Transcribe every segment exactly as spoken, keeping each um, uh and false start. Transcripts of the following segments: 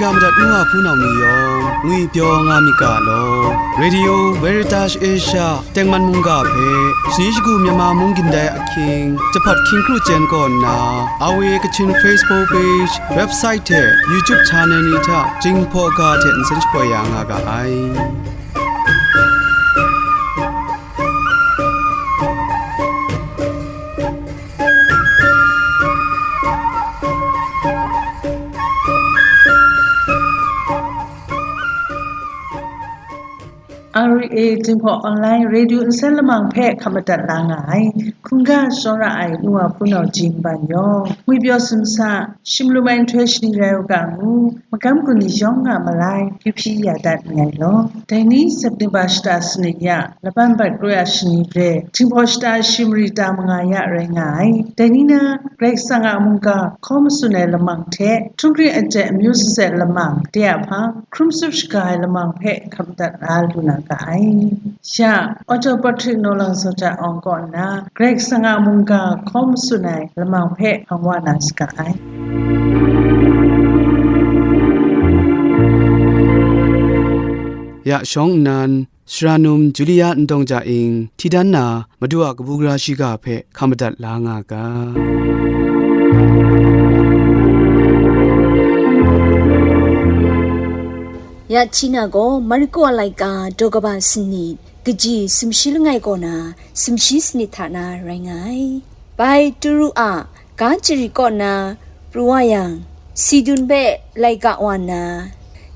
Ya madat nu wa hpunau ni yawng ngwipyaw nga myit ga law. Radio Veritas Asia tengman mungga hpe shani shagu Myanmar mung gindai ahkying jahpawt hkying kru chyen kaw nna, R V A Kachin Facebook page, website hte YouTube channel ni hta Jinghpaw ga hte nsen shapoi ya nga ga ai. R V A Jinghpaw Online Radio nsen lamang hpe hkap madat la nga ai, hkungga shawng ra ai nu wa hpunau jin ban yawng, ngwipyaw sumsa, shim lu mai nhtoi shani rai u ga ngu, magam gun ni yawng nga malai, hpyi hpyi ya dat nngai law. Dai ni September shata sanit ya, laban bat kru ya shani re, Jinghpaw shata shim ri ta manga ya rai nga ai. Dai ni na, Karai Kasang a mungga hkaw matsun ai lamang hte, htunghkring aten amyu sutset lamang de a hpang, hkrum tsup shaga ai lamang hpe hkap madat la lu na ga ai. Ya, Author Patrick Nolang Sawjat Awng kaw nna, Karai Kasang a mungga hkaw matsun ai lamang hpe hpang wa na saga ai. Ya shawng nnan, Sara num Julia Ndawng Ja Ing hti dan na Madu a kabu gara shiga hpe hkap madat la nga ga. Ya hti na gaw, Mariko a laika daw kaba sanit, kaji sumshi langai kaw na sumshi sanit hta na rai nga ai. Bai Turu a ga chari kaw na pru wa yang, Sidun hpe laika wa nna,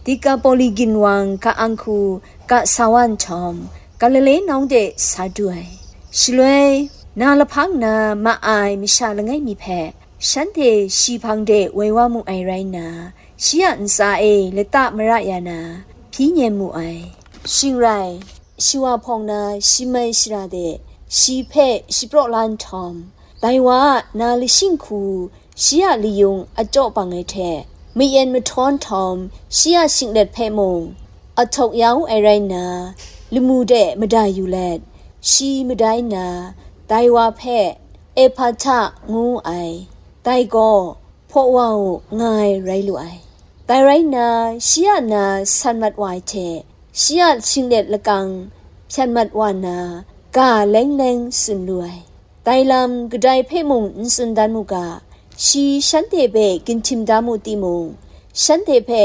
Dikapoli ginwang ka-ang hku ga sa wa nhtawm, Galile nawng de sa du ai. Shaloi, na lahpang na ma ai masha langai mi hpe, shanhte shi hpang de woi wa mu ai rai nna, shi a ntsa e lata mara ya na, hpyi nen mu ai. Shing rai, shi wa hpawng na shi mai shara de shi hpe shapraw la nhtawm, dai wa a na lashing hku shi a layung a taw bang ai hte, mayen mahtaw nhtawm shi a shinglet hpe mung ahtauk ya wu ai rai nna, lamu de mada yu let, shi madai nna, dai wa hpe Epahta ngu wu ai, dai gaw, "Hpaw wa u," nga ai rai lu ai. Dai rai nna, shi a na san mat wa ai hte, shi a shinglet lakang hpyan mat wa nna, ga leng leng tsun lu ai. Dai lam kadai hpe mung n tsun dan mu ga, shi shanhte hpe ginhtim da mu timung, shanhte hpe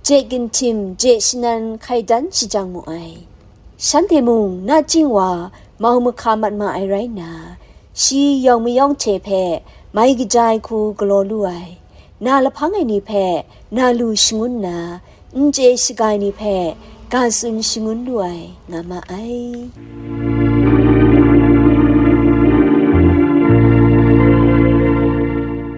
je ginhtim, je shanan hkai dan shajang mu ai. Shanhte mung nachying wa mau mahka mat ma ai rai nna, shi yawng mayawng hte hpe mai kaja ai hku galaw lu ai, na lahpang ai ni hpe na lu shangun nna, n chye shaga ai ni hpe ga tsun shangun lu ai nga ma ai.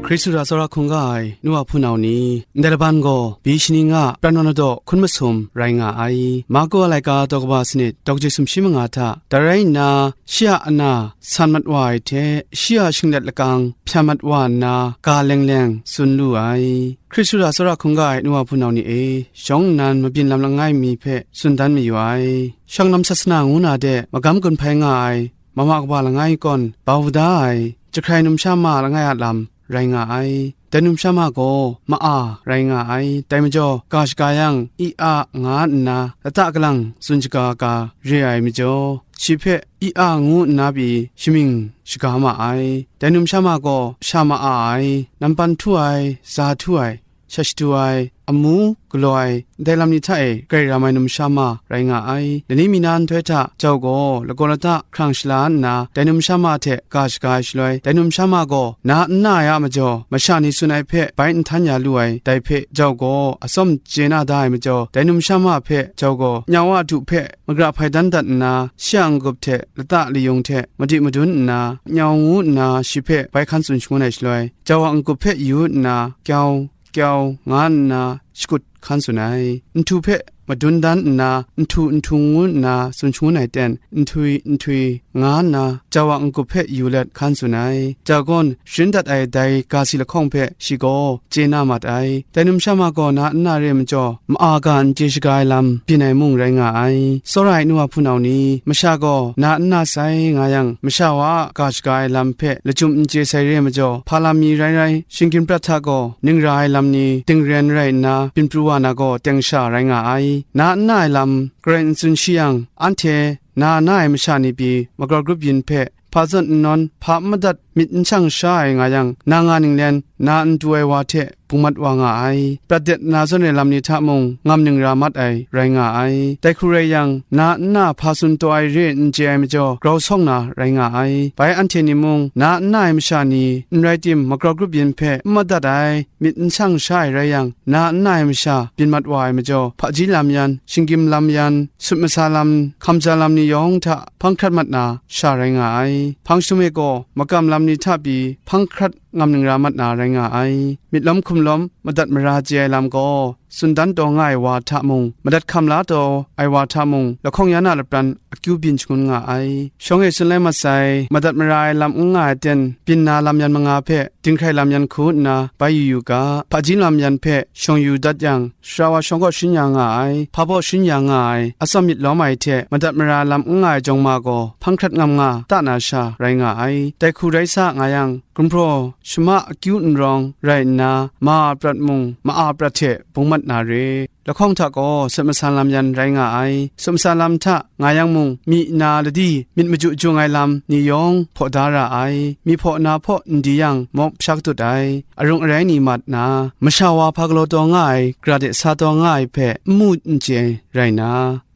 Hkristu hta tsawra hkungga ai nu wa hpunau ni, ndai laban gaw, byi shani nga pran wa na daw hkun masum rai nga ai. Marko a laika daw kaba sanit, daw kaji sumshi manga hta, dai rai nna, shi a ana san mat wa ai hte, shi a shinglet lakang hpyan mat wa nna, ga leng leng tsun lu ai. Hkristu hta tsawra hkungga ai nu wa hpunau ni e, shawng nnan mabyin lam langai mi hpe tsun dan mayu ai. Shang lam sasana ngu na de magam gun hpai nga ai, mama kaba langai kawn bau da ai, jahkrai numsha ma langai a lam rai nga ai. Dai numsha ma gaw ma-a rai nga ai. Dai majaw, ga shaga yang, i a nga nna, lata kalang tsun shaga ga re ai majaw, shi hpe i a ngu nna pyi shamying shaga ma ai. Dai numsha ma gaw sha ma-a ai, nampan htu ai, za htu ai, sha shadu ai, amu galaw ai, ndai lam ni hta e grai ram ai numsha ma rai nga ai. Lani mi na nhtoi hta jau gaw, lagaw lata hkrang shala nna, dai numsha ma hte ga shaga ai shaloi, dai numsha ma gaw na n na ai a majaw, masha ni tsun ai hpe bai n htan ya lu ai, dai hpe jau gaw, atsawm chye na da ai majaw, dai numsha ma hpe jau gaw, nyau a du hpe magra hpai dan dat nna, shi a n-gup hte lata layung hte madi madun nna, nyau ngu nna shi hpe bai hkan tsun shangun ai shaloi, jau a n-gup hpe yu nna, kyau, kyau, nga nna shakut hkan tsun ai. Nhtu hpe madun dan nna, nhtu nhtung ngu nna tsun shangun ai ten, nhtui nhtui nga nna jau a n-gup hpe yu let hkan tsun ai. Jau gawn sharin dat ai dai ga si lahkawng hpe shi gaw chye na mat ai. Dai numsha ma gaw na nna re ai majaw, ma-a ga n chye shaga ai lam byin ai mung rai nga ai. Tsawra ai nu wa hpunau ni, masha gaw na nna sai nga yang, masha wa a ga shaga ai lam hpe lachyum n chye sai re ai majaw, hpa lam mi rai rai, shinggyim prat hta gaw ningra ai lam ni dingren rai nna byin pru wa na gaw teng sha rai nga ai. Na nna ai lam garai n tsun shi yang, anhte na na ai masha ni pyi, magrawt grup yin hpe hpa zawn n nawn, hpa n madat, myit n shang sha ai nga yang, na nga ninglen, na n du ai wa hte bung mat wa nga ai. Prat det na zawn ai lam ni hta mung ngam ningra mat ai rai nga ai. Dai hku rai yang, na nna hpa tsun taw ai re n chye ai majaw, grau sawng na rai nga ai. Bai anhte ni mung, na nna ai masha ni, n rai tim, magrawt grup yin hpe n madat ai, myit n shang sha ai rai yang, na nna ai masha byin mat wa ai majaw, hpaji lam yan, shinggyim lam yan, sut masa lam, hkamja lam ni yawng hta hpang hkrat mat na sha rai nga ai. Hpang jahtum e gaw makam lam ni hta pyi hpang hkrat ngam ningra mat na rai nga ai. Myit lawm hkum lawm madat mara chye ai lam gaw, tsun dan taw nga ai wa hta mung, madat hkam la taw ai wa hta mung, lahkawng ya na lapran akyu byin shangun nga ai. Shawng e tsun lai mat sai, madat mara ai lam n nga ai ten, byin na lam yan manga hpe, dinghkrai lam yan hku nna bai yu yu ga, hpaji lam yan hpe shawng yu dat yang, sara wa shawng kaw sharin ya nga ai, hpa baw sharin ya nga ai, atsawm myit lawm ai hte madat mara lam n nga ai jawng ma gaw, hpang hkrat ngam nga ta na sha rai nga ai. Dai hku rai sa nga yang, gumhpraw shama akyu n rawng rai nna, ma a prat mung, ma a prat hte bung mat na re. Lahkawng hta gaw sut masa lam yan rai nga ai. Sut masa lam hta nga yang mung, myi na ladi myit maju jung ai lam ni yawng hpaw da ra ai. Myi hpaw na hpaw n di yang, mawp sha katut ai. Arung arai ni mat na, masha wa hpa galaw taw nga ai, gara de sa taw nga ai hpe n mu n chye rai na,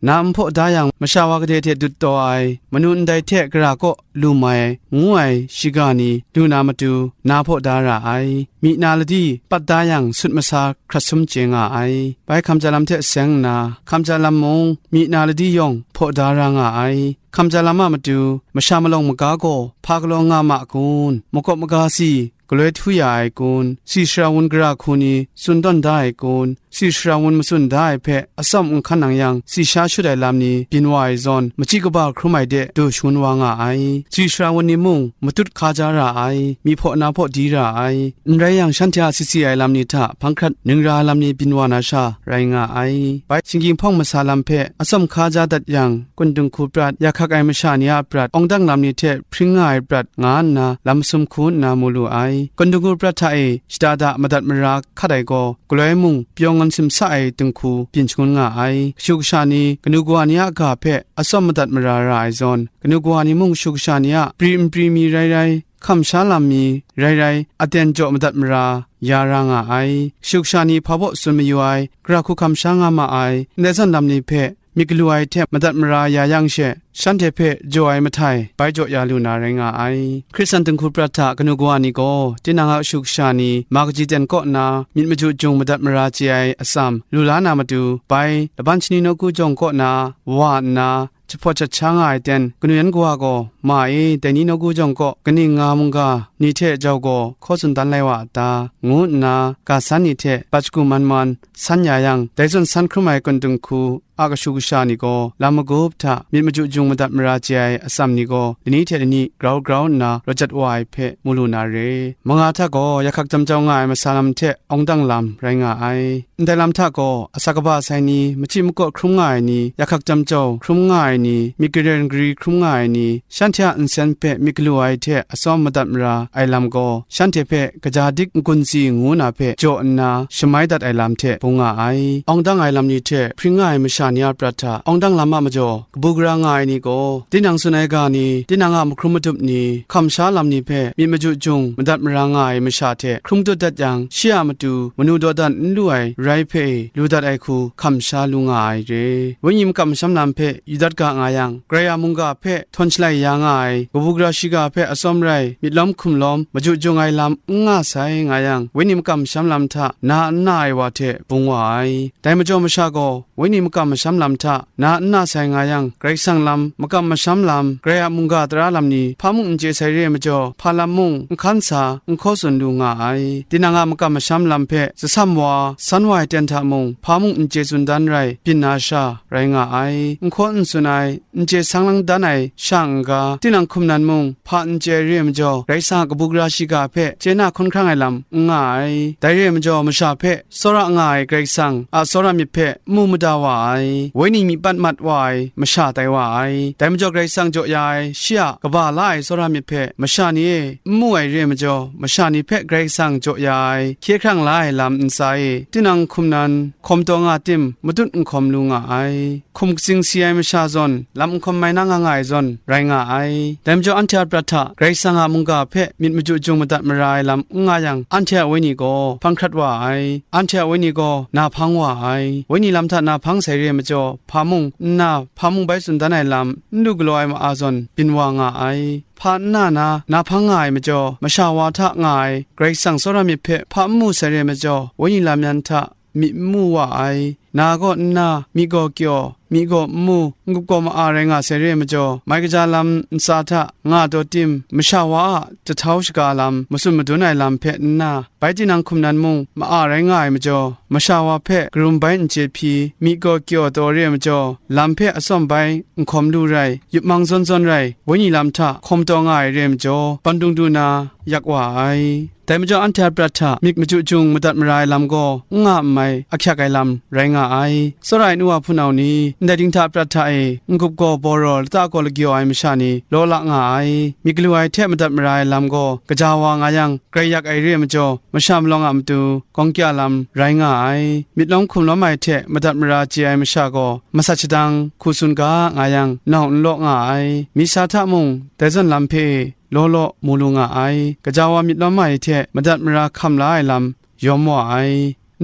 na n hpaw da yang, masha wa gade hte dut taw ai, manu ndai hte gara kaw lu mai, ngu ai shiga ni lu na matu, na hpaw da ra ai. Myi na ladi pat da yang, sut masa hkrat sum chye nga ai. Bai hkamja lam hte seng nna, hkamja lam mung, myi na ladi yawng hpaw da ra nga ai. Hkamja lam a matu, masha malawng maga gaw hpa galaw nga ma kun, makawp maga si galoi htu ya ai kun, si sara wun gara hku ni tsun tawn da ai kun, si sara wun matsun da ai hpe atsawm n hkan nang yang, si sha shut ai lam ni byin wa ai zawn, machyi kaba hkrum ai de du shangun wa nga ai. Si sara wun ni mung matut hkaja ra ai, myi hpaw na hpaw di ra ai. N rai yang, shanhte a si si ai lam ni hta hpang hkrat ningra ai lam ni byin wa na sha rai nga ai. Bai shinggyim hpawng masa lam hpe atsawm hkaja dat yang, kun dinghku prat, ya hkak ai masha ni a prat, awng dang lam ni hte hpring nga ai prat, nga nna lam masum hku nna mu lu ai. Kun dinghku prat hta e shada da madat mara hkat ai gaw, galoi mung pyaw ngan simsa ai dinghku byin shangun nga ai. Kashu kasha ni kanu kawa ni a ga hpe atsawm madat mara ra ai zawn, kanu kawa ni mung kashu kasha ni a pri npri mi rai rai, hkamsha lam mi rai rai, aten jaw madat mara ya ra nga ai. Kashu kasha ni hpa baw tsun mayu ai, gara hku hkamsha nga ma ai, ndai zawn lam ni hpe myit galu ai hte madat mara ya yang she, shanhte hpe jaw ai mahtai bai jaw ya lu na rai nga ai. Hkristan dinghku prat hta kanu kawa ni gaw, tinang a kashu kasha ni ma kaji ten kaw nna myit maju jung madat mara chye ai atsam lu la na matu, bai laban shani nawku jawng kaw na wa nna, jahpawt jahpawt sha nga ai ten, kanu yan kawa gaw, "Ma e, dai ni nawku jawng kaw kaning nga mungga ni hte jau gaw hkaw tsun dan lai wa a ta?" ngu nna, ga san ni hte bat shagu man man san ya yang, dai zawn san hkrum ai kun dinghku a kashu kasha ni gaw, lam magup hta myit maju jung madat mara chye ai atsam ni gaw, lani hte lani grau grau nna rawt jat wa ai hpe mu lu na re. Manga hta gaw, ya hkak jam jau nga ai masa lam hte awng dang lam rai nga ai. Ndai lam hta gaw, asak kaba sai ni, machyi makaw hkrum nga ai ni, ya hkak jam jau hkrum nga ai ni, myit garen gari hkrum nga ai ni, shanhte a nsen hpe myit galu ai hte atsawm madat mara ai lam gaw, shanhte hpe kaja dik n-gun si ngu na hpe jaw nna shamai dat ai lam hte bung nga ai. Awng dang ai lam ni hte hpring nga ai masha ni a prat hta awng dang lam a majaw, kabu gara nga ai ni gaw, tinang tsun ai ga ni, tinang a mahkrum madup ni, hkamsha lam ni hpe myit maju jung madat mara nga ai masha hte hkrum dut dat yang, shi a matu manu dawdan n lu ai rai hpe e lu dat ai hku hkamsha lu nga ai re. Wenyi makam masham lam hpe yu dat ga nga yang, Karai a mungga hpe htawn shalai ya nga ai, kabu gara shiga hpe atsawm rai, myit lawm hkum lawm, maju jung ai lam n nga sai nga yang, wenyi makam masham lam hta na n na ai wa hte bung wa ai. Dai majaw masha gaw, wenyi makam masham lam hta, na n na sai nga yang, Karai Kasang lam, makam masham lam, Karai a mungga tara lam ni, hpa mung n chye sai re ai majaw, hpa lam mung, n hkan sa, n hkaw tsun lu nga ai. Tinang a makam masham lam hpe, zatsam wa, san wa ai ten hta mung, hpa mung n chye tsun dan rai, byin na sha, rai nga ai. N hkaw n tsun ai, n chye sang lang dan ai sha n-ga, tinang hkum nan mung, hpa n chye ai re ai majaw, Karai Kasang a kabu gara shiga hpe chye na hkawn hkrang ai lam n nga ai. Dai re ai majaw, masha hpe tsawra nga ai Karai Kasang a tsawra myit hpe n mu mada wa ai, wenyi myi pat mat wa ai masha tai wa ai. Dai majaw, Karai Kasang jaw ya ai, shi a kaba la ai tsawra myit hpe masha ni e n mu ai re ai majaw, masha ni hpe Karai Kasang jaw ya ai, hkye hkrang la ai lam ntsa e, tinang hkum nan hkawm taw nga tim, matut n hkawm lu nga ai. Hkum katsing si ai masha zawn, lam n hkawm mai na nga nga ai zawn, rai nga ai. Dai majaw, anhte a prat hta Karai Kasang a mungga hpe myit machyu jung madat mara ai lam n nga yang, anhte a wenyi gaw hpang hkrat wa ai, anhte a wenyi gaw na hpang wa ai. Wenyi lam hta na hpang sai re ai majaw, hpa mung n na, hpa mung bai tsun dan ai lam n lu galaw ai ma a zawn, byin wa nga ai. Hpa n na na, na hpang nga ai majaw, masha wa hta nga ai, Karai Kasang tsawra myit hpe hpa n mu sai re ai majaw, wenyi lam yan hta, myi n mu wa ai, na gaw n na, myi gaw kyaw, myi gaw n mu, n-gup gaw ma-a rai nga sai re ai majaw, mai kaja lam ntsa hta nga taw tim, masha wa a jahtau shaga lam, matsun madun ai lam hpe n na, bai tinang hkum nan mung ma-a rai nga ai majaw, masha wa hpe karum bai n chye hpyi, myi gaw kyaw taw re ai majaw, lam hpe atsawm bai n hkawm lu rai, yupmang zawn zawn rai, wenyi lam hta hkawm taw nga ai re ai majaw, bandung du na yak wa ai. Dai majaw, anhte a prat hta myit machyu jung madat mara ai lam gaw, n nga n mai ahkyak ai lam rai nga ai. Tsawra ai nu wa hpunau ni, ndai dinghta prat hta e n-gup gaw bawraw, lata gaw lagyaw ai masha ni law la nga ai. Myit galu ai hte madat mara ai lam gaw, gaja wa nga yang, grai yak ai re ai majaw, masha malawng a matu gawng kya lam rai nga ai. Myit lawm hkum lawm ai hte madat mara chye ai masha gaw, masat shadang hku tsun ga nga yang, nau n law nga ai. Myi sa hta mung, dai zawn lam hpe law law mu lu nga ai. Gaja wa myit lawm ai hte madat mara hkam la ai lam yawm wa ai.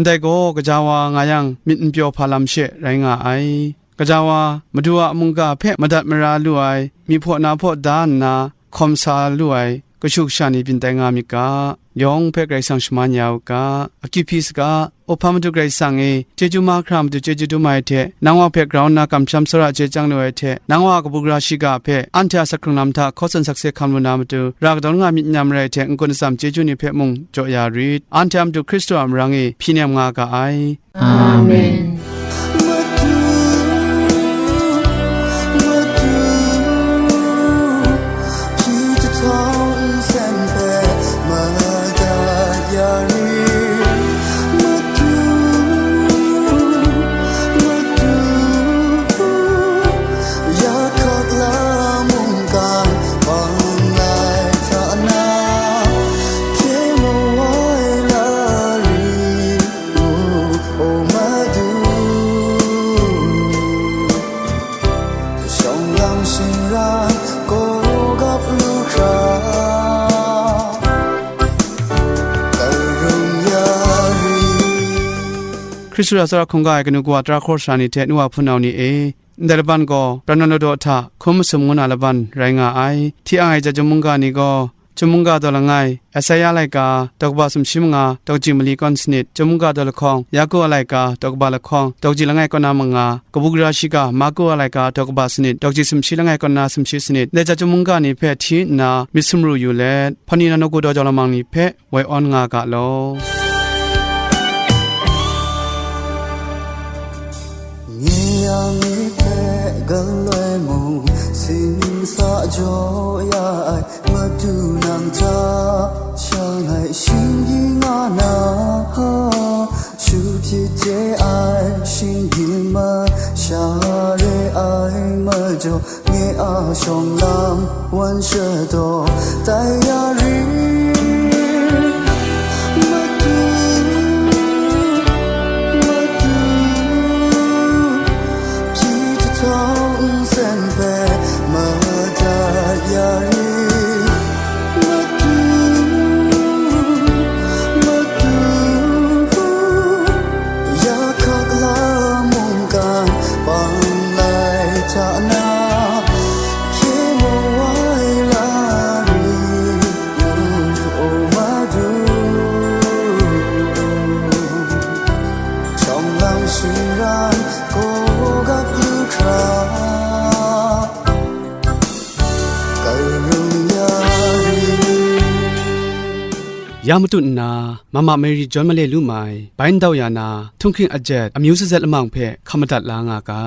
Ndai gaw, gaja wa nga yang, myit n pyaw hpa lam she rai nga ai. Gaja wa, Madu a mungga hpe madat mara lu ai, myi hpaw na hpaw da nna, hkawm sa lu ai, kashu kasha ni byin tai nga myit ga, yawng hpe Karai Kasang shaman ya u ga, akyu hpyi saga, Awhpa Madu Karai Kasang e, chyeju mahkra matu chyeju dum ai hte, nang wa hpe grau nna kamsham tsawra chye chyang lu ai hte, nang wa a kabu gara shiga hpe, anhte a sak hkrung lam hta hkaw tsun sakse hkam lu na matu, ra kadawn nga myit n-yam rai hte, n-gun atsam chyeju ni hpe mung jaw ya rit. Anhte a Madu Hkristu a marang e hpyi nem nga ga ai. Amen. Hkristu a tsawra hkungga ai kanu kawa tara hkawhkra ni hte nu wa hpunau ni e, ndai laban gaw, pran wan ladaw hta hkum masum ngu na laban rai nga ai. Hti ang ai chyum mungga ni gaw, Chyum mungga daw langai, Asaia laika, daw kaba sumshi manga, daw kaji mali kawn sanit, Chyum mungga daw lahkawng, Yaku a laika, daw kaba lahkawng, daw kaji langai kawn na manga, kabu gara shiga, Maku a laika, daw kaba sanit, daw kaji sumshi langai kawn na sumshi sanit, ndai chyum mungga ni hpe hti nna myit sumru yu let, hpani na nawku daw jau lamang ni hpe woi awn nga ga law. Nye a myit hpe galoi mung, sin sa jaw ya ai, Madu nang hta shangai shinggyi nga na, shu hpyi chye ai shinggyi masha re ai majaw, nye a shawng lam wan shadaw tai ya rit. Madu, Madu, hpyi jahtau nsen hpe madat ya rit. Madu, Madu, ya hkak la mungkan bang lai hta na, hkye mu ai la rit u, o Madu. Shawng lam shingran kaw Ya matut nna, Mama Mary John Malay Lumai, bai ndau ya na, htunghkring ajet, amyu sazet lamang hpe hkam madat la nga ga.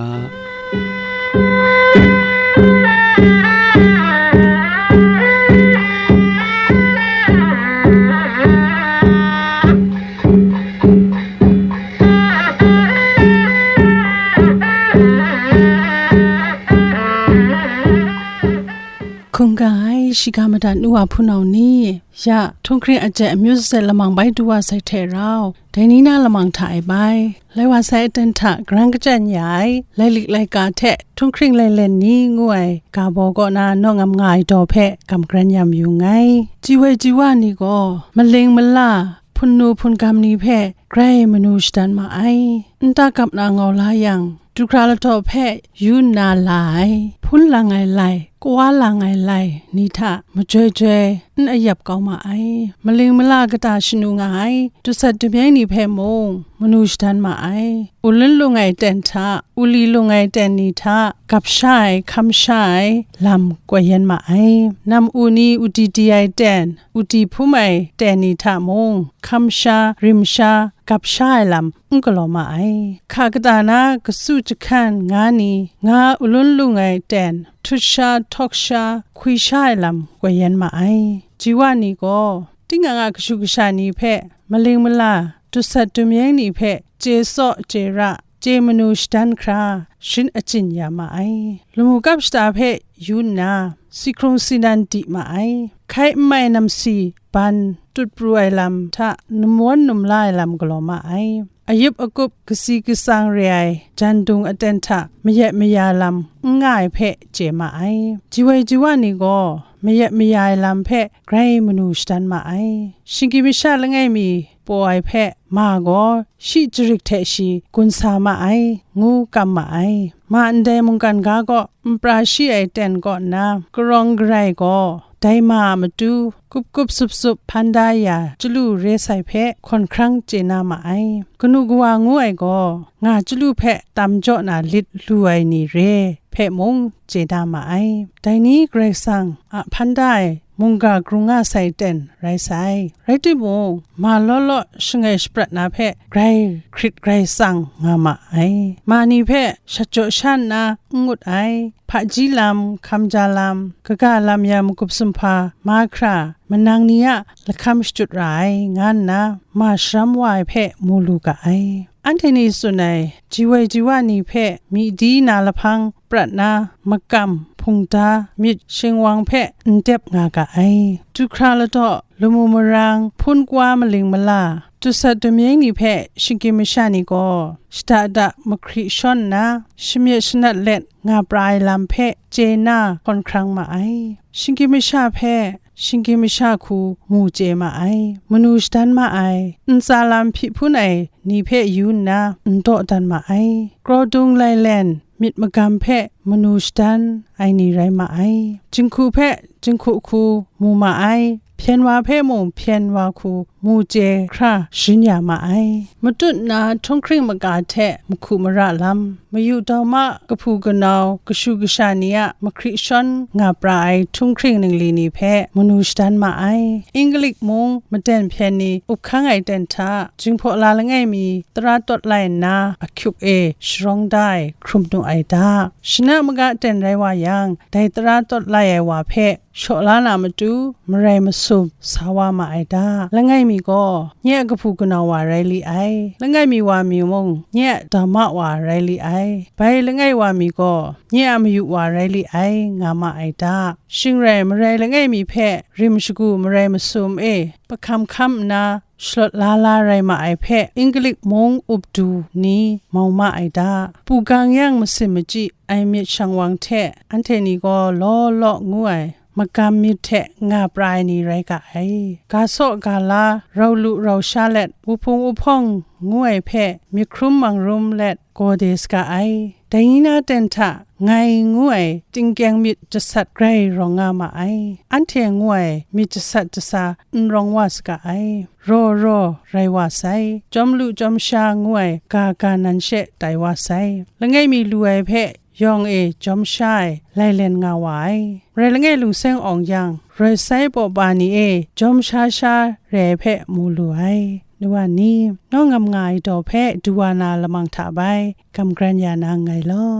Hkungga ai shiga madat nu wa hpunau ni, ya htunghkring ajet amyu sazet lamang bai du wa sai hte rau, dai ni na lamang hta e bai, lai wa sai aten hta karan kachyan ya ai, lailik laika hte htunghkring lailen ni ngu ai ga baw kaw na naw ngam nga ai daw hpe gam karan ya mayu nngai. Ji woi ji wa ni gaw, maling mala, hpunnu hpungam ni hpe grai manu shadan ma ai. Nta kap na ngau la yang, du hkra lahtaw hpe yu nna la ai, hpun lang ai lai, kawa lang ai lai ni hta majoi joi n ayap kau ma ai. Maling mala kata shanu nga ai, dusat damyeng ni hpe mung manu shadan ma ai. Ulun lung ai ten hta, uli lung ai ten ni hta, gap sha ai, hkam sha ai lam koi yen ma ai. Nam u ni uti ti ai ten, uti hpum ai ten ni hta mung, hkam sha, rim sha, gap sha ai lam n galaw ma ai. Hka kata na kasu jahkan nga ni, nga ulun lung ai ten, htut sha, htawk sha, hkwi sha ai lam koi yen ma ai. Ji wa ni gaw, tinang a kashu kasha ni hpe, maling mala, dusat damyeng ni hpe, chye tsaw, chye ra, chye manu shadan hkra, sharin achyin ya ma ai. Lamu kap shata hpe yu nna, si hkrung si nan di ma ai. Hkai n mai namsi ban tut pru ai lam hta, numwan numla ai lam galaw ma ai. Ayup akup kasi kasang re ai jan dung aten hta mayat maya lam n nga ai hpe chye ma ai. Ji woi ji wa ni gaw mayat maya ai lam hpe grai manu shadan ma ai. Shinggyim masha langai mi paw ai hpe ma gaw shi jarik hte shi gun sa ma ai, ngu kam ma ai. Ma ndai mungkan ga kaw npra shi ai ten kaw nna, karawng garai gaw dai ma a matu, kup kup sup sup hpan da ya chyalu re sai hpe hkawn hkrang chye na ma ai. Kanu kawa ngu ai gaw, nga chyalu hpe tam jaw na lit lu ai ni re hpe mung chye na ma ai. Dai ni Karai Kasang a hpan da ai mungga grung nga sai ten rai sai. Rai timung, ma law law shangai shaprat na hpe grai hkrit grai tsang nga ma ai. Ma ni hpe shat jaw sha nna n ngut ai. Hpaji lam, hkamja lam, kaga lam ya magup sumhpa, mahkra, manang ni a lahkam shachyut ra ai, nga nna ma sharam wa ai hpe mu lu ga ai. Anhte ni tsun ai, ji woi ji wa ni hpe myi di na lahpang prat na, makam, hpungda, myit shingwang hpe n dep nga ga ai. Du hkra ladaw, lamu marang, hpun kwa maling mala, dusat damyeng ni hpe shinggyim masha ni gaw, shada da mahkri shawn nna, shamyet shanat let nga pra ai lam hpe chye na hkawn hkrang ma ai. Shinggyim masha hpe shinggyim masha hku mu chye ma ai. Manu shadan ma ai, ntsa lam hpyi hpun ai ni hpe yu nna n dawdan ma ai. Kraw dung lailen, myit magam hpe manu shadan ai ni rai ma ai. Jinghku hpe jinghku hku mu ma ai. Hpyen wa hpe mung hpyen wa hku mu chye hkra sharin ya ma ai. Matut nna htunghkring maga hte mahku mara lam, mayu dauma kahpu kanau kashu kasha ni a mahkri shawn nga pra ai htunghkring ningli ni hpe manu shadan ma ai. Inglik mung maten hpyen ni up hkang ai ten hta, Jinghpaw la langai mi tara tawt lai nna, ahkyuk e sharawng da ai hkrum nu ai da. Shana maga ten rai wa yang, dai tara tawt lai ai wa hpe shaw la na matu, marai masum sa wa ma ai da. Langai mi gaw, nye a kahpu kanau wa rai li ai. Langai mi wa mi mung, nye a dauma wa rai li ai. Bai langai wa mi gaw, nye a mayu wa rai li ai, nga ma ai da. Shing rai, marai langai mi hpe rim shagu marai masum e pahkam hkam nna, shalawt la la rai ma ai hpe, Inglik mung up du ni mau ma ai da. Pu gang yang masin machyi ai myit shangwang hte, anhte ni gaw law law ngu ai magam myit hte nga pra ai ni rai ga ai. Ga saw ga la, rau lu rau sha let, wuhpung wuhpawng ngu ai hpe, myit hkrum mang rum let, gawde saga ai. Dai ni na ten hta ngai ngu ai tingkyeng myit jasat grai rawng nga ma ai. Anhte ngu ai myit jasat jasa n rawng wa saga ai. Raw raw rai wa sai. Chyawm lu chyawm sha ngu ai ga ga nan she tai wa sai. Langai mi lu ai hpe yawng e jawm sha ai, lailen nga wa ai. Marai langai lungseng awng yang, Grai sai pawpa ni e jawm sha sha re ai hpe mu lu ai. Nu wa ni, nawng ngam nga ai daw hpe du wa na lamang hta bai, gam gran ya na nngai law.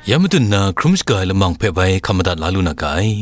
Ya matut nna hkrum shaga ai lamang hpe bai hkam madat la lu na ga ai.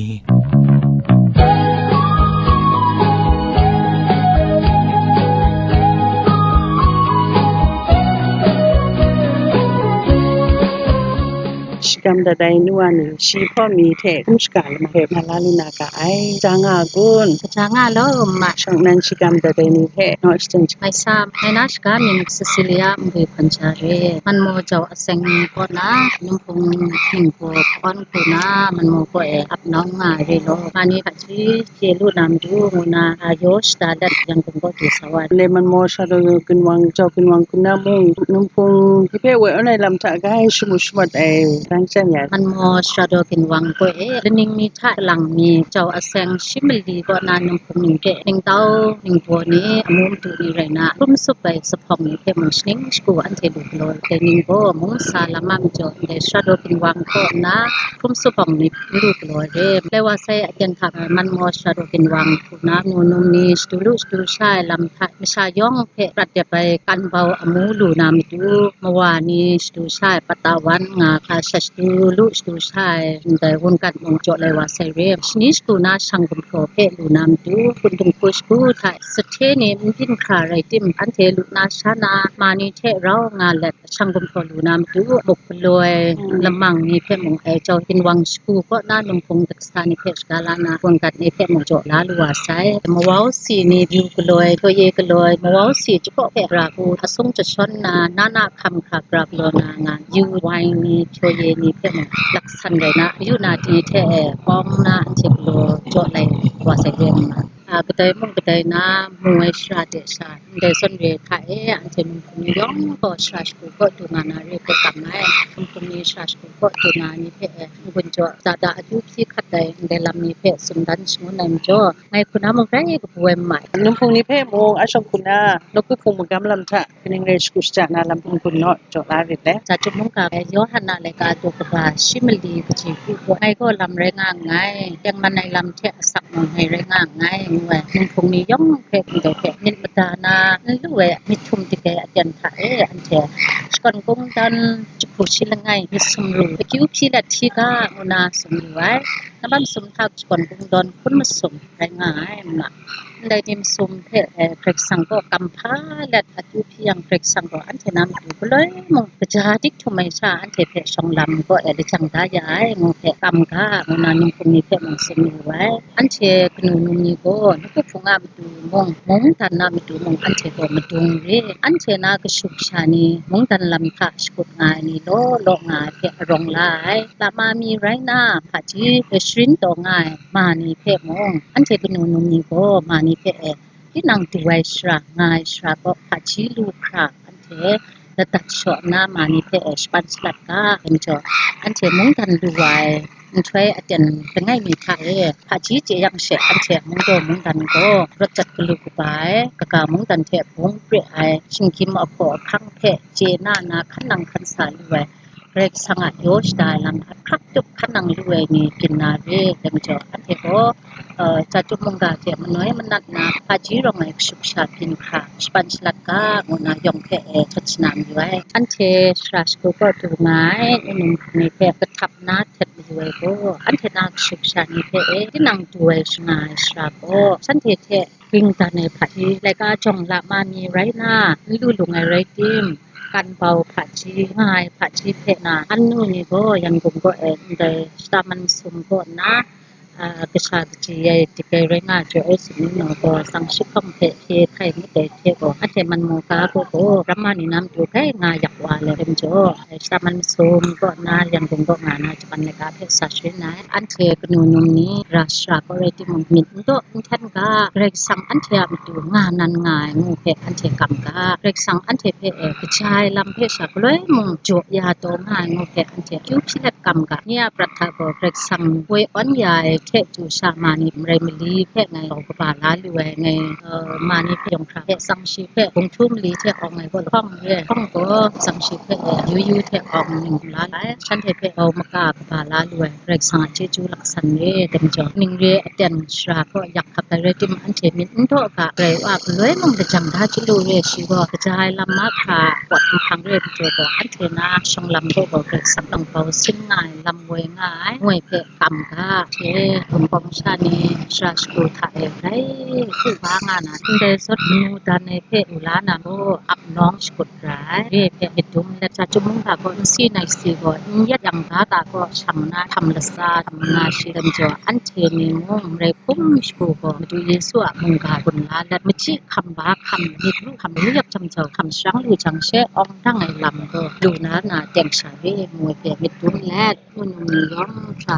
Shagam dat ai nu wa ni, shi hpawm ni hte hkrum shaga lamang hpe ma la lu na ga ai. Kaja nga a kun? Kaja nga law, ma. Shawng nnan shagam dat ai ni hpe naw shajang. Ngai sa, ngai na shaga mying Cecilia Mbui Hpawn Jare. Manmaw jau aseng ni kaw na, Numhpung hping gaw hkawn hku na, Manmaw kaw e ap nau nga ai re law, ma ni hpaji chye lu na matu ngu na, a, yaw shada dat Yangon kaw du sa wa. Ndai Manmaw Shadaw Ginwang, Jau Ginwang hku na mung, Numhpung hpe woi awn ai lam hta grai shamu shamawt ai, rang shan ya. Manmaw Shadaw Ginwang kaw e, laning mi hta lang mi, jau aseng shi mali kaw na Numhpung ning hte, ningtau ningbaw ni, amu madu ni rai na, hkrum sup ai zuphpawng ni hpe mung shaning shagu anhte lu galaw ai, dai ning gaw mung sa lam a majaw, ndai Shadaw Ginwang kaw nna, hkrum suphpawng ni lu galaw ai re. Lai wa sai aten hta, Manmaw Shadaw Ginwang hku na, nu num ni shadu lu shadu sha ai lam hta, masha yawng hpe prat dep ai kan bau amu lu na matu, mawa ni shadu sha ai pata wan nga hka sha shadu lu shadu sha ai ndai wungan mung jaw lai wa sai re. Shani shagu na shang gumhpraw hpe lu na matu, hkundung hku shagu hta sahte ni n byin hkra rai tim, anhte lu na sha na, ma ni hte rau nga let, shang gumhpraw lu na matu, muk galoi, mm, lamang ni hpe mung ai jau, Ginwang shagu kaw na Numhpung daksa ni hpe shaga la na, wungan ni hpe mung jaw la lu wa sai. Mawau si ni yu galoi, hpyaw ye galoi, mawau si jakaw hpe ra ku, asung jashawn na, na na hkam hkra pra galaw na nga, yu wai ni, hpyaw ye ni hpe mung laksan rai na, yu na di hte e, pawng na anhte galaw jaw lai wa sai re nna, a, kadai mung kadai na, mu ai shara de sha, ndai zawn re hta e, anhte Numhpung ni yawng gaw shara shagu kaw du nga na re hpe kam ai. Numhpung ni shara shagu kaw du nga ni hpe e, n-gun jaw, dada akyu hpyi hkat ai ndai lam ni hpe tsun dan shangun ai majaw, ngai hku na mung grai kabu ai ma ai. Numhpung ni hpe mung, a shawng hku na, nawku hpung magam lam hta, kaning rai shagu shaja na lam n-gun naw jaw la rit ai. Jahtum mungga e, Yawhan a laika daw kaba shi mali kaji hku gaw, ngai gaw lam rai nga nngai, tengman ai lam hte asak mung ngai rai nga nngai, ngu ai. Numhpung ni yawng hpe ndai hpe myit mada na n lu ai myit htum dik ai aten hta e, anhte shakawn kungdawn jahku shi langai myit sumru akyu hpyi let hti ga, ngu na tsun yu ai. Nambat masum hta shakawn kungdawn hpun masum rai nga ai, ma. Ndai ni masum hpe, eh, Karai Kasang gaw kam hpa let akyu hpyi yang, Karai Kasang gaw anhte na matu galoi mung kaja dik htum ai sha anhte hpe shawng lam gaw, eh, lajang da ya ai, ngu hpe kam ga, ngu na Numhpung ni hpe mung tsun wu ai. Anhte kanu num ni gaw, nawku hpung a matu mung, mungdan a matu mung, anhte gaw madung re. Anhte na kashu kasha ni, mungdan lam hta shakut nga ai ni law law nga ai hpe arawng la ai. Lama mi rai na, hpaji sharin taw nga ai ma ni hpe mung, anhte kanu num ni gaw ma ni hpe e, tinang du ai shara, nga ai shara kaw hpaji lu hkra, anhte ladat shaw nna ma ni hpe e shapan shalat ga, dai majaw, anhte mungdan lu wa ai nhtoi aten langai mi hta e, hpaji chye yang she, anhte mungdaw mungdan gaw rawt jat galu kaba ai, kaga mungdan hte bung pre ai, shinggyim ahkaw ahkang hpe chye na na hkan nang hkan sa lu ai, Karai Kasang a yaw shada ai lam ahkrak tup hkan nang lu ai ni byin na re, dai majaw, anhte gaw, eh, Jahtum mungga hte manoi manat na hpaji rawng ai kashu kasha byin hkra, shapan shalat ga, ngu na yawng hpe e hkrat shanan yu ai. Anhte shara shagu kaw du nga ai, num hpung ni hpe kahtap na htet mayu ai gaw, anhte na kashu kasha ni hpe e tinang du ai shanga ai shara gaw, shanhte hte ging dan ai hpaji, laika jawng lama mi rai na, n lu lung ai rai tim, kan bau hpaji, nga ai hpaji hpe na, annu ni gaw Yangon kaw e ndai shata man masum kaw nna, a, kasha kaji ai dik ai rai nga ai jaw e, sumning nau gaw, tsang shi hkawng hpe hpye hkai ngut ai hte gaw, anhte man mu ga gaw gaw, ramma ni na matu grai nga yak wa ai lam jaw, shata man masum kaw nna, Yangon kaw nga na, Japan laika hpe sa sharin ai. Anhte kanu num ni ra shara kaw rai timung, myit n daw n hten ga, Karai Kasang anhte a matu nga nan nga ai ngu hpe anhte kam ga, Karai Kasang anhte hpe e kaja ai lam hpe sha galoi mung jaw ya taw nga ai ngu hpe anhte akyu hpyi let kam ga, nye a prat hta gaw Karai Kasang woi awn ya ai hte chyu sha ma ni marai mali hpe ngai gaw kaba la lu ai, ngai, uh, ma ni hpe yawng hkra hpe tsang shi hpe bung htu mali hte awng ai gaw lahkawng re ai hkawng gaw, tsang shi hpe, uh, yu yu hte awng ning la ai, shanhte hpe grau maka kaba la lu ai, Karai Kasang a chyeju laksan re ai majaw, ning re aten shara gaw yak hkap ai rai timung, anhte myit n daw ga, Karai Wa galoi mung lajang da chyalu re ai shi gaw, kaja ai lam mahkra pawt nhpang re ai majaw gaw, anhte na shawng lam hpe gaw Karai Kasang lawng bau sin nga ai, lam woi nga ai, ngu ai hpe kam ga, hte, hkum kawm sha ni, shara shagu hta e, rai hku ba nga na, ndai zawt mu dan ai hpe lu la na mu, ap nawng shakut ra ai, re ai hpe myit dum let, ja chyum mungga gaw n si nai si gaw, n yet yang ga ga gaw shang na, htam latsa, htam nga shi lam jaw, anhte ni mung marai hkum shagu gaw, Madu Yesu a mungga gun la let, machyi hkam ba hkam, myit ru hkam, ru yak jang jau hkam sharang lu jang she, awng dang ai lam gaw lu na na teng sha re, ngu ai hpe myit dum let, Hpung num ni yawng hkra,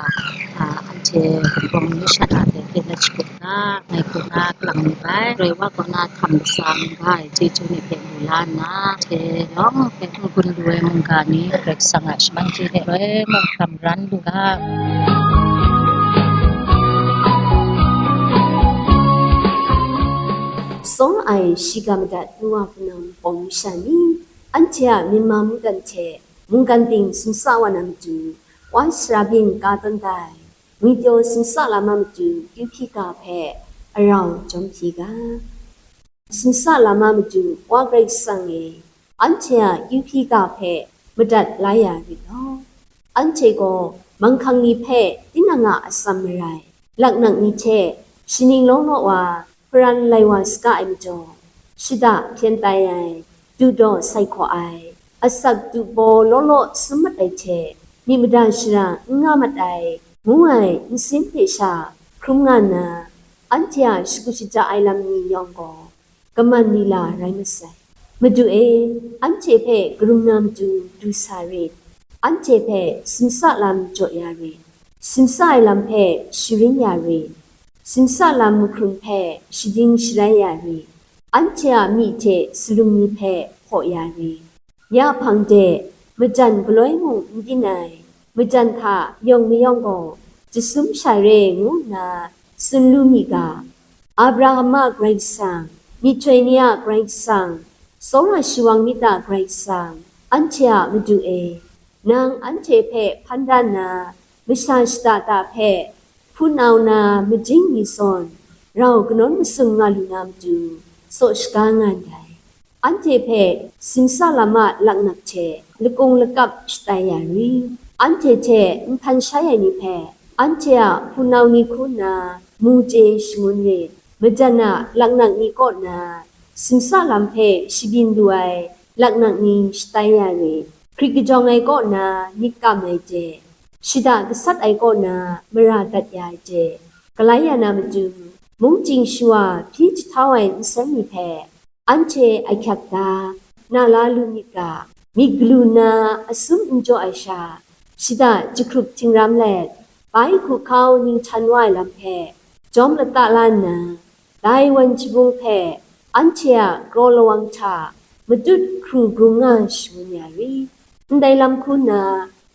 a, anhte hpung ni shat a de hpe let shagu ga, ngai hku na kalang ni bai, Karai Wa kaw na htam latsa mungga ai chyeju ni hpe mu la nna, hte yawng hpe n-gun lu ai mungga ni Karai Kasang a shaman chye hte loi mung hkam ran lu ga. Sawng ai shiga madat nu wa hpunau pawng masha ni, anhte a Myanmar mungdan hte mungkan ting simsa wa na matu, Wan Sara Byin ka tawn da ai, ngwipyaw simsa lam a matu kyu hpyi ga hpe arau jawm hpyi ga. Simsa lam a matu Wa Karai Kasang e, anhte a kyu hpyi ga hpe madat la ya rit law, anhte gaw manghkang ni hpe tinang a atsam marai, laknak ni hte shaning law law wa hparan lai wa saga ai majaw, shada hpyen tai ai, dudaw sai hkaw ai, asak dubaw law law sum mat ai hte, myit mada shara n nga mat ai, ngu ai nsin hpe sha hkrum nga nna, anhte a shagu shaja ai lam ni yawng gaw, kaman lila rai masai. Madu e, anhte hpe karung na matu du sa rit, anhte hpe simsa lam jaw ya rit, simsa ai lam hpe sharin ya rit, simsa lam mahkrung hpe shading sharai ya rit, anhte a myi hte salum ni hpe hpaw ya rit. Ya hpang de, majan galoi mung n byin ai, majan hta yawng mayawng gaw jasum sha re ngu nna tsun lu mi ga. Abraham a Karai Kasang, myihtoi ni a Karai Kasang, tsawra shawang myit a Karai Kasang, anhte a Madu e, nang anhte hpe hpan da nna, masha shada da hpe, hpunau na majing mi zawn, rau kanawn masum nga lu na matu, saw shaga nga ndai. Anhte hpe simsa lam a laknak hte lakung lakap shatai ya ri, anhte hte nhpan shai ai ni hpe, anhte a hpunau ni hku nna mu chye shangun rit, majan a laknak ni kaw na, simsa lam hpe shabyin lu ai laknak ni shatai ya rit, hkrit kajawng ai kaw na myit kam ai hte, shada gasat ai kaw na mara dat ya ai hte, galai ya na matu, mungchying shawa hpyi jahtau ai nsen ni hpe, anhte ahkyak da, na la lu myit ga, myit galu nna asum n jaw ai sha, shada jahkrup htingram let, bai hku hkau ninghtan wa ai lam hpe, jawm lata la nna, dai wan jabung hpe anhte a kraw lawang hta matut hkru grung nga shangun ya ri. Ndai lam hku nna,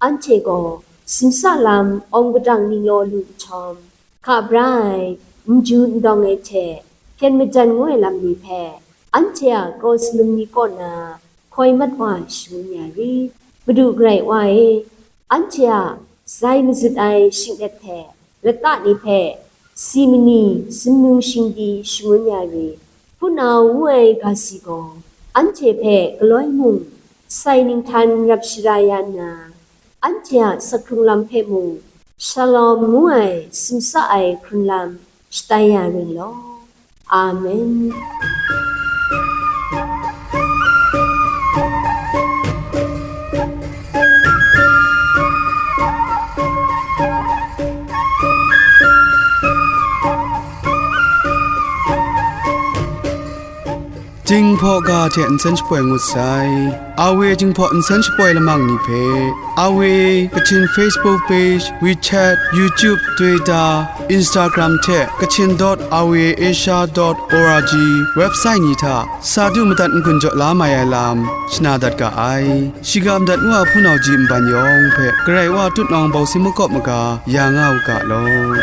anhte gaw simsa lam awng padang ninglaw lu nhtawm, hka bra ai, n ju n dawng ai hte hpyen majan ngu ai lam ni hpe, anhte a kraw salum ni kaw na hkoi mat wa shangun ya ri. Madu Karai Wa e, anhte a zai mazut ai shinglet hte lata ni hpe si mani sumnung shingdi shangun ya rit. Hpunau ngu ai ga si gaw, anhte hpe galoi mung sai ninghtan rap shara ya nna, anhte a sakhkrung lam hpe mung, Shalom ngu ai simsa ai hkrun lam shatai ya ring law. Amen. Jinghpaw ga hte nsen shapoi ngut sai. Awe Jinghpaw nsen shapoi lamang ni hpe, Awe Kachin Facebook page, WeChat, YouTube, Twitter, Instagram hte Kachin dot awe asia dot org website ni hta sa du madat n-gun jaw la mai ai lam shana dat ga ai. Shiga madat ngu a hpunau ji nban yawng hpe Karai Wa tutnawng bawsi makawp maga ya nga u ga law.